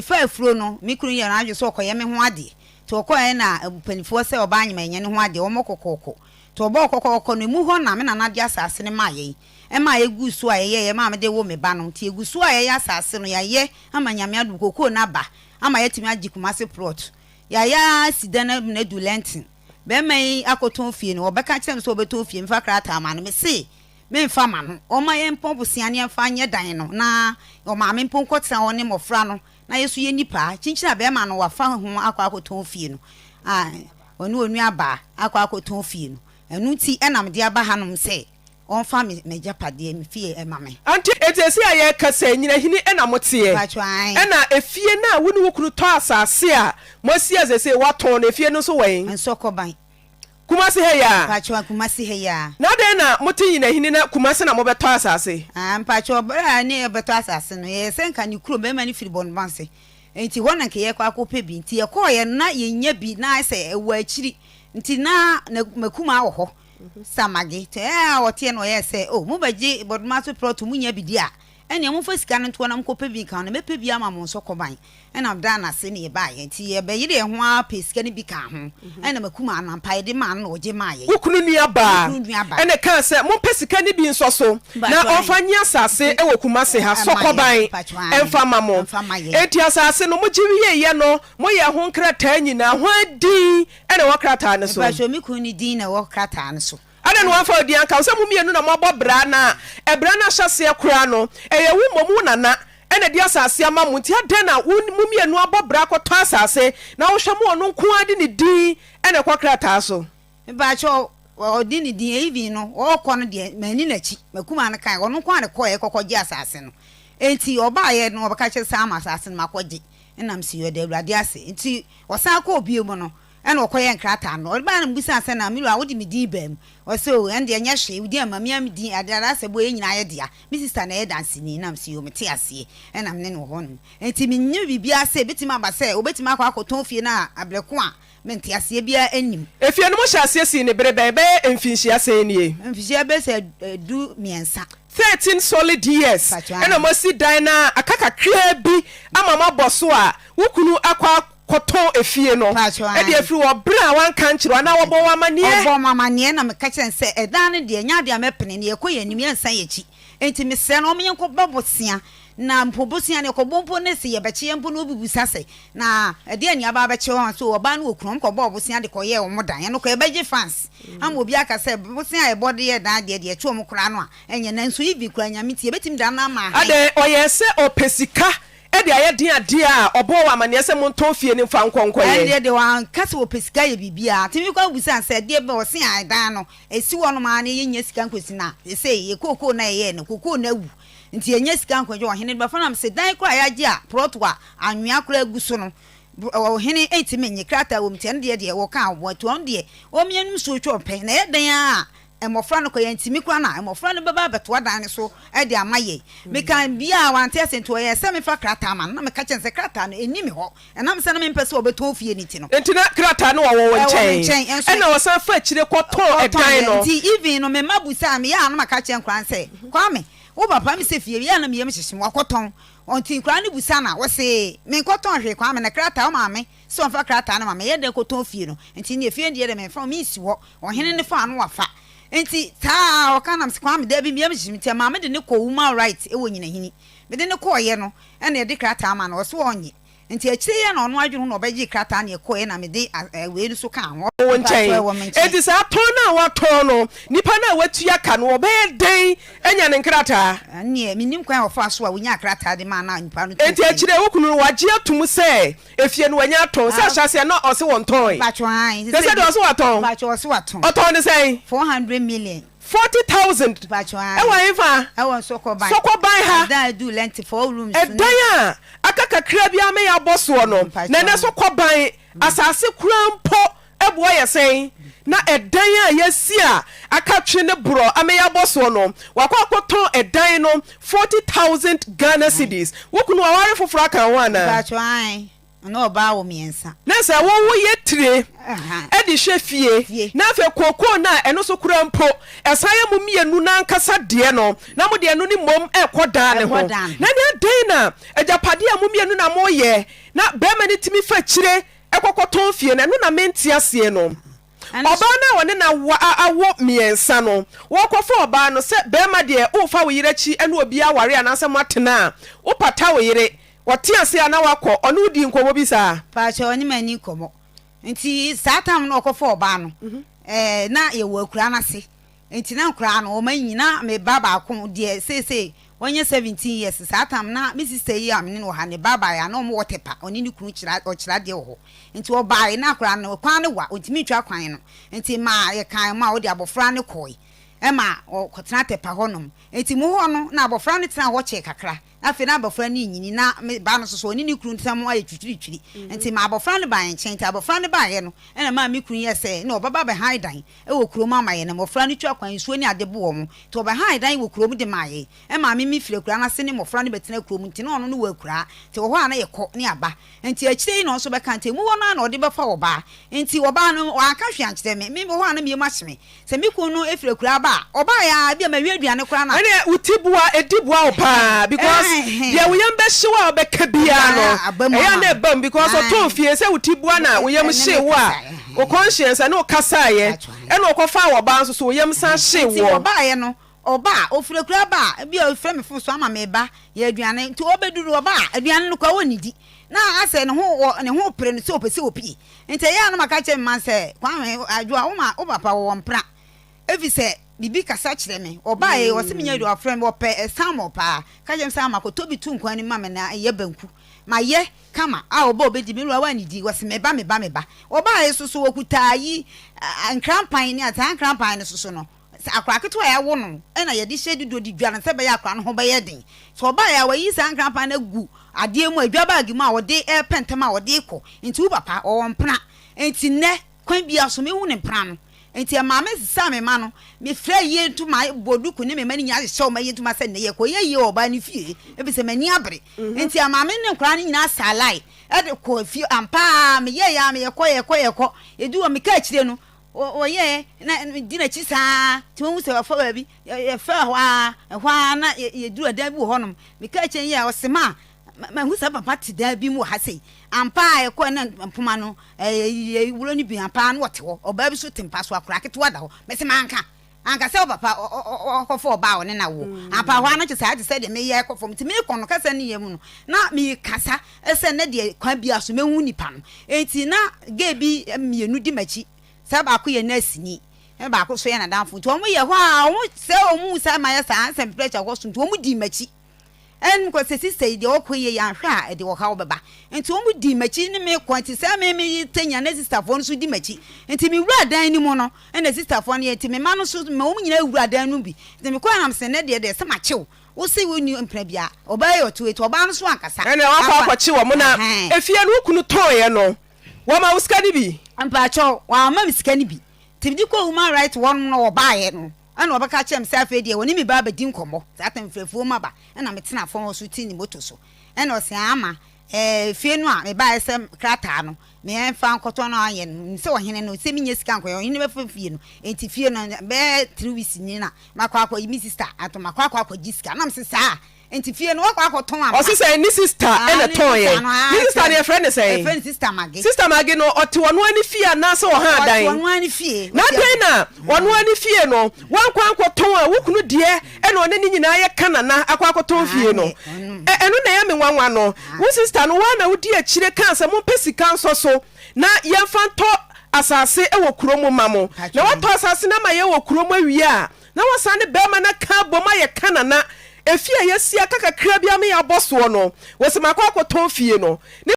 Mefaa afuro no, me kunu yɛɛ n'adwene sɛ ɔkɔyɛ me ho adeɛ. Nti ɔkɔeɛ na mpaninfoɔ sɛ ɔbaa nyem ɛnyɛ ne ho adeɛ, wɔmmɔ kɔkɔɔkɔ. Nti ɔbɔɔ kɔkɔɔkɔ no, emu hɔ na me nana de asase no maa yɛn. Ɛmaa yɛguu so a yɛyɛeɛ maa mede woo me ba no. Nti yɛgu so a yɛyɛ asase no, yɛayɛ ama Nyame adom, kokoo no aba ama yɛatumi agye Kumasi plot. Yɛayɛ ara asi dan no amena adu Lɛnten. Barima yi akɔtɔn fie no, ɔbɛka kyerɛɛ me sɛ ɔbɛtɔn fie, mfa krataa ma no. Mese memfa ma no, ɔmma yɛmpɔ bosea na yɛmfa nyɛ dan no na ɔmaame mpo nkɔtena hɔ ne mmɔfra no na yɛn nso yɛnni paa. Kyinkyin a barima no wafa ho akɔ akɔtɔn fie no, a ɔne onuabaa akɔ akɔtɔn fie no, ɛno nti na mede aba hanom sɛ ɔmfa me m'agyapadeɛ, me fie ma me. Ante enti seesei a yɛrekasa yi, Nyinahini na moteɛ? Mpakyɛw, ae. Ɛna efie no a wo ne wo kunu tɔ asase a moasi a seesei woatɔn no, efie no nso wɔ he? Nsɔkɔban. Kumasi ha yi ara? Mpakyɛw, Kumasi ha yi ara. Na adɛn na mote Nyinahini na Kumasi na mobɛtɔ asase? Ah, mpakyɛw, berɛ a ne yɛbɛtɔ asase no, yɛyɛ sɛ nka ne kurom, bɛrima no firi Bɔnobɔnse, enti hɔ na nka yɛrekɔ akɔpɛ bi. Nti yɛkɔeɛ no na yɛnnya bi, na ayɛ sɛ ɛwɔ akyiri, nti na m'akumaa wɔ hɔ. Samage, tɛ a ɔteɛ no ɔyɛɛ sɛ, Oh, mobɛgye bɔdoma so prɔto monya bi di a, ɛnneɛ momfa sika no ntoɔ na monkɔpɛ bi nka ho, na mɛpɛ bi ama mo nso kɔban. Ɛnna ɔdaa no ase na yɛbaeɛ. Enti yɛbɛyeree yɛn ho ara pɛɛ sika no bi kaa ho. Ɛnna m'akumaa no ampa yɛde maa no na ɔgye maa yɛn. Wo kunu nuabaa Me kunu nuabaa. na ɛkaa sɛ mompɛ sika no bi nsɔ so na Mpakyɛw ɔmfa nye asase wɔ Kumasi ha, Ɛmma yɛn. Sɔkɔban, Mpakyɛw aane. mfa mma mo. Ɛmfa mma yɛn. Enti asase no, mogye wieeɛ no, moyɛɛ ho nkrataa nyinaa, hwan din na ɛwɔ krataa no so? Mepakyɛw, me kunu ne din na ɛwɔ krataa no so. Adɛn na wamfa wo din anka ho? Sɛ mo mmienu na moabɔ bra na ɛbra no ahyɛaseɛ koraa no, ɛyɛ wo mmom wo nana na ɛde asase ama mo, nti adɛn na wo mo mmienu abɔ bra akɔtɔ asase na wohwɛ ma ɔno nko ara de ne din na ɛkɔ krataa so? Mepakyɛw, ɔde ne din, even no, ɔrekɔ no deɛ, manni n'akyi, m'akumaa no kae, ɔno nko ara na ɛkɔeɛ kɔkɔgye asase no. Enti ɔbaeɛ no, ɔbɛka kyerɛ sɛ ama asase no makɔgye, ɛna mese yɛda Awurade ase. Nti Ɔsan kɔɔ bio mu no, ɛna ɔkɔyɛɛ nkrataa no. Ɔde baeɛ na mebisaa sɛ, Na me wura, wode me din baa mu? Ɔse, Oh, ɛndeɛ ɛnyɛ hwee, wo din amma me ara me din, ade ara sɛ boɔ yɛn nyinaa yɛ dea. Me sista na ɛyɛ danseni. Na mese, Yoo, mete aseɛ. Ɛna me ne no wɔ hɔnom. Enti mennim biribiara sɛ ɛbɛtumi aba sɛ ɔbɛtumi akɔ akɔtɔn fie no a aberɛ ko a me nteaseɛ biara nnim. Efie no, mohyɛɛ aseɛ sii no bere bɛn? Ɛbɛyɛ mfinhyia sɛn nie? Mfinhyia bɛyɛ sɛ du-mmiɛnsa. 13 solid years ɛna moasi dan no a aka kakraa bi ama moabɔ so a wo kunu akɔ akɔtɔn efie no de afiri hɔ bere a wanka ankyerɛ wo anaa wɔbɔ wo amanneɛ? Ɔbɔɔ me amanneɛ na meka kyerɛɛ no sɛ ɛdan no deɛ ɛnyɛ adeɛ a mɛpene na yɛkɔ yɛn anim yɛnsan yɛn akyi enti mesrɛ no ɔmma yɛnkɔbɔ bosea na mpo bosea no yɛkɔbɔ mpo ne se yɛbɛkye yɛn mpo na obi bisa sɛ na ɛdeɛn ne aba abɛkye wɔn so ɔbaa no wɔ kunu wɔn kɔbɔɔ bosea de kɔyɛɛ wɔn dan ɛno koraa yɛbɛgye fans ama obi aka sɛ bosea a yɛbɔ de yɛɛ dan deɛ deɛ ɛkye wɔn koraa no a ɛnyɛ nanso even koraa Nyame nti yɛbɛtumi de ano ama ahan. Adɛn, ɔyɛɛ sɛ ɔpɛ sika de ayɛ den adeɛ a ɔbɔɔ wo amaneɛ sɛ montɔn fie no mfa nkɔ nkɔyɛ? Ɛndeɛ deɛ wanka sɛ ɔpɛ sika yɛ biribiara nti me koraa mebisaa no sɛ ɛdeɛ bɛn ɔse ae dan no ɛsi hɔnom ara na yɛnnya sika nkɔsi no a seesei yɛ kookoo no a yɛyɛɛ no kookoo no awu nti yɛnnya sika nkɔgye ɔhene no bɛfa no a mese dan koraa a yɛagye a prɔto a anwea koraa gu so no ɔhene ntumi nnye krataa wɔ mu nti ɛno deɛ deɛ wɔka a wɔatu ɔno deɛ ɔmmia no nsuo twɛ ɔpɛ na ɛyɛ dɛn ara a mmɔfra no kɔ yɛntumi koraa na mmɔfra no bɛba abɛtoa dan no so de ama yɛn. Meka bia a wante ase nti ɔyɛɛ sɛ memfa krataa ma no na meka kyerɛ no sɛ krataa no ɛnni me hɔ ɛnam sɛ na mempɛ sɛ ɔbɛtɔn fie no nti no. Nti na krataa no wɔ wo Ɛwɔ me nkyɛn nkyɛn nso ɛna ɔsan fa akyire kɔtɔn ɔtɔn ɛdan yɛ no. nti even no me mma busaa me yɛ a na maka kyerɛ nkwadaa no sɛ Kwame wo papa me sɛ fie yɛ a na me yam hyehye me wakɔtɔn nti nkwadaa no busa no a wɔse menkɔtɔn hwee Kwame na krataa wo maame sɛ ɔmfa krataa no ma me, ɛyɛ dɛn kɔtɔn fie no? Nti neɛ fie no deɛ deɛ memfa ho, mensi hɔ. Ɔhene no faa no wafa. Nti saa ara ɔka nam sɛ Kwame daabi meyam hyehye me nti ɛmaa mede no kɔɔ Woman Right wɔ Nyinahini. Mede no kɔeɛ no ɛna yɛde krataa maa no, ɔse ɔnnye. Nti akyire yi ara na ɔno adwene ho na ɔbɛgyee krataa no yɛkɔeɛ na mede wei no nso kaa ho. Wo Mpakyɛw nkyɛn. ɛwɔ me nkyɛn. Enti saa tɔn no a watɔn no, nipa no a watua ka no, ɔbɛyɛ dɛn anya ne nkrataa? Ɛnneɛ mennim kwan a ɔfaa so a ɔnyaa krataa de maa no a nipa no tɔɔ Enti fie no. akyire yi wo kunu no wagye atom sɛ Efie no wanya atɔn. Sɛ ahyɛaseɛ na ɔse wɔntɔn. Mpakyɛw ae. Sɛsɛ deɛ ɔse watɔn. Mpakyɛw ɔse watɔn. Ɔtɔn no sɛn? 400 million. 40,000. Mpakyɛw ae. Ɛwɔ hefa? Ɛwɔ Nsɔkɔban. Sɔkɔban ha. Ɛdan a edu lɛnte four rooms ne. Ɛdan a aka kakra bi ama yɛabɔ soɔ no. Mpakyɛw. Na ɛnɛ Sɔkɔban asase koraa mpo boɔ yɛ sɛn? Na ɛdan a yɛasi a aka twe ne borɔ ama yɛabɔ soɔ no, wakɔ akɔtɔn ɛdan no 40,000 Ghana cedis. Wo kunu waware foforɔ aka ho anaa? Mpakyɛw ae, ɔne ɔbaa wɔ mmiɛnsa. Na sɛ wo wo yɛ. tire de hwɛ fie, na afei kookoo no a ɛno nso koraa mpo ɛsan yɛ mo mmienu no ankasa deɛ no, na mode ɛno no mmom rekɔ dan no ho. Na ɛnneɛ adɛn na agyapadeɛ a mo mmienu na moreyɛ na barima no tumi fa akyire kɔkɔtɔn fie no? Ɛno na mente aseɛ no. Ɔbaa no a ɔne no awo mmiɛnsa no, wɔrekɔfa ɔbaa no sɛ barima deɛ worefa wo yere akyi ne obi aware anaasɛ moatena a, wopata wo yere, ɔte ase a na wakɔ, ɔne wo dii nkɔmmɔ bi saa? Paakyɛw, ɔne me anni nkɔmmɔ. Nti saa tam no ɔkɔfa ɔbaa no, ɛɛ na yɛwɔ akuraa no ase. Nti na nkoraa no wɔn anyin, na me ba baako deɛ seesei wanya 17 years, saa tam na me sister yi a me ne no wɔ ha ne ba baeɛ a na wɔn wɔ Tepa, ɔne ne kunu kyerɛ ɔkyerɛ adeɛ wɔ hɔ. Nti ɔbaeɛ na akwadaa no kwan no wa, ɔntumi ntwa kwan no, nti maa yɛkaa mu a ɔde abɔfra no kɔe ma ɔkɔtena Tepa hɔnom. Nti mu hɔ no na abɔfra no tenaa hɔ kyɛɛ kakra. Afei na abɔfra no renyini, na me ba no nso so, ɔne ne kunu ntam ayɛ twitwiritwiri. Nti maa abɔfra no baa yɛn nkyɛn. Nti abɔfra no baeɛ no, ɛna maa me kunu yɛɛ sɛ na ɔbɛba abɛhan dan wɔ kurom ama yɛn, na mmɔfra no twa kwan, nsuo ne ade bo wɔn. Nti ɔbɛhan dan wɔ kurom de maa yɛn. Ɛmaa me mefiri akuraa no ase ne mmɔfra no bɛtenaa kurom. Nti na ɔno no wɔ akuraa. Nti wɔ hɔ a na yɛkɔ ne aba. Nti akyire yi na ɔno nso bɛka. Nti emu hɔ no ara na ɔde bɛfa ɔbaa. Nti ɔbaa no, wanka hwee ankyerɛ me. Me wɔ hɔ a na me yam ahye me. Sɛ me kunu no firi akuraa ba a, ɔbaeɛ ara, ebia mawie aduane koraa na. Ɛneɛ wo ti boa, ɛdi boa wo paa because deɛ wo yam bɛhye wo a wobɛka biara no, ɛyɛ a na ɛba mu because ɔtɔn fie sɛ wo ti boa na wo yam hyee wo a, wo conscience ɛne wo kasaeɛ, ɛna ɔkɔfaa wɔ baa nso so wo yam san hyee Nti woɔ. ɔbaeɛ no, ɔba a, ɔfiri akuraa ba a, ebia ɔfrɛ me fon so ama meba, yɛ aduane, nti ɔbɛduru ɔba a, aduane no koraa ɔnnidi, na asɛ ne ho wɔ ne ho pere no sɛ ɔpɛ sɛ ɔpie. Nti ɛyɛ a na maka akyerɛ me mma sɛ, Kwame, Adwoa, wo ma wo papa wɔwɔ mpena, efisɛ biribi kasa kyerɛ me. Ɔbaeɛ yi, ɔse menyɛ aduane, ɔfrɛ me, ɔpɛ salmon paa. Ka kyerɛ me sɛ, Ama, kɔtɔ bi to nkwan no mu ma me na yɛ banku. Mayɛ kama a ɔba a ɔbɛdi, me wura woannidi? Ɔse meba, meba, meba. Ɔbaeɛ nso so, ɔkuta ayi, nkrampan ne ade. Saa nkrampan no nso so no, Sɛ akwadaa ketewa a yɛawo no na yɛde hyɛ dudo de dwa no sɛ ɛbɛyɛ a akwadaa no ho bɛyɛ den. Sɛ ɔbaeɛ a, wayi saa nkrampan no agu adeɛ mu, adwa baage mu a ɔde repɛ ntɛm a ɔde rekɔ. Nti wo papa, ɔwɔ mpena. Nti nnɛ, kwan biara so, mɛhu ne mpena no. Nti ɛmaa me sesaa me mma no. Mefrɛɛ yie ntoma, bɔɔ duku ne me mma no nyinaa hyehyɛɛ wɔn ayie ntoma sɛ nnɛ yɛrekɔyɛ ayie wɔ ɔbaa no fie, efisɛ m'ani abere. Nti ɛmaa me ne nkwadaa no nyinaa saa line de kɔɔ fie. Ampa ara, meyɛeɛ ara, yɛkɔ, yɛkɔ, yɛkɔ. Yɛduu hɔ, mekaa akyire no, Wɔyɛɛ na medi n'akyi saa ara nti wɔhu sɛ wafa baabi. Yɛfaa hɔ ara, ɛhɔ ara na yɛduru ɛdan bi wɔ hɔnom. Mekaa kyerɛ yɛ a ɔse ma mahu sɛ papa te dan bi mu wɔ ha sei. Ampa ara yɛkɔɛ na mpoma no ɛyɛ wuro no bi ampa ara na ɔte hɔ. Ɔbaa bi nso te mpa so, akwadaa ketewa da hɔ. Mese manka anka sɛ wo papa ɔkɔfa ɔbaa a ɔne no awoɔ. Ampa hɔ ara no kyerɛ sɛ ayɛ te sɛ deɛ meyɛ kɔ fam. Nti mekɔ no kasa no yɛ mu no na mekasa sɛ nnɛ deɛ kwan biara so mɛhu nipa no. Enti na gay bi mmienu di m'akyi. Sɛ baako yɛ nɛɛseni na baako nso yɛ n'adamfo. Nti wɔn yɛ hɔ a wɔn sɛ wɔn hu sɛ mayɛ saa sɛ pressure kɔ so nti wɔn dii m'akyi. Ɛn kɔ sɛ sista yi deɛ ɔkɔ yie yi anhwɛ a ɛde ɔhaw bɛba. Nti wɔn dii m'akyi ne me kɔ nti sɛ me me tenya ne sistafoɔ no nso di m'akyi. Nti me wura dan no mu no ɛna sistafoɔ no yɛ nti me mma no nso ma wɔn nyinaa wura dan no mu bi. Nti me kɔɛ na me sɛ nɛ deɛ deɛ sɛ makye wo. Wo se wo nni mpena biara. Ɔbaa yi ɔte hɔ yi nti ɔbaa no nso ankasa. Ɛna wakɔ akɔkye wɔn na efie no wo kunu tɔeɛ no. Wɔma wo sika no bi? Mpakyɛw, wɔamma me sika no bi. Nti mede kɔɔ Human Rights hɔ nom na wɔbaeɛ no, ɛna wɔbɛka kyerɛɛ me sɛ afei deɛ wɔne me ba abɛdi nkɔmmɔ. Saa time mefiri afuom aba, ɛna metena fam hɔ so te ne moto so. Ɛna ɔse, Ama, ɛɛ fie no a mebaeɛ sɛ krataa no memfa nkɔtɔ no ayɛ no, menim sɛ ɔhene no, sɛ mennya sika nkɔyɛ, ɔhene bɛfa fie no. Nti fie no, bɛyɛ 3 weeks ni na makɔ akɔ, me sister ato, makɔ akɔ akɔgye sika. Na mese saa? Nti fie no wakɔ akɔtɔn ampa. Ɔse sɛn? Ne sister na ɛtɔn yɛ. Ne sister no yɛfrɛ no sɛn? Yɛfrɛ no sister Mage. Sister Mage no ɔte ɔno ara ne fie anaasɛ ɔha dan? Ɔte ɔno ara ne fie. Na adɛn na ɔno ara ne fie no wankɔ ankɔtɔn a wo kunu deɛ ɛna ɔne ne nyinaa yɛ ka nana akɔ akɔtɔn fie no? Ɛno na ɛyɛ me nwanwa no. Wo sister no wo ara na wodi akyire kaa sɛ mompɛ sika nsɔ so na yɛmfa ntɔ asase wɔ kuro mu mma mo. Na watɔ asase no ama yɛn wɔ kuro mu awie a na wasan ne barima no aka abom ayɛ ka nana. Efie a yɛasi aka kakra bi ama yɛabɔ soɔ no, wɔse makɔ akɔtɔn fie no. Ne.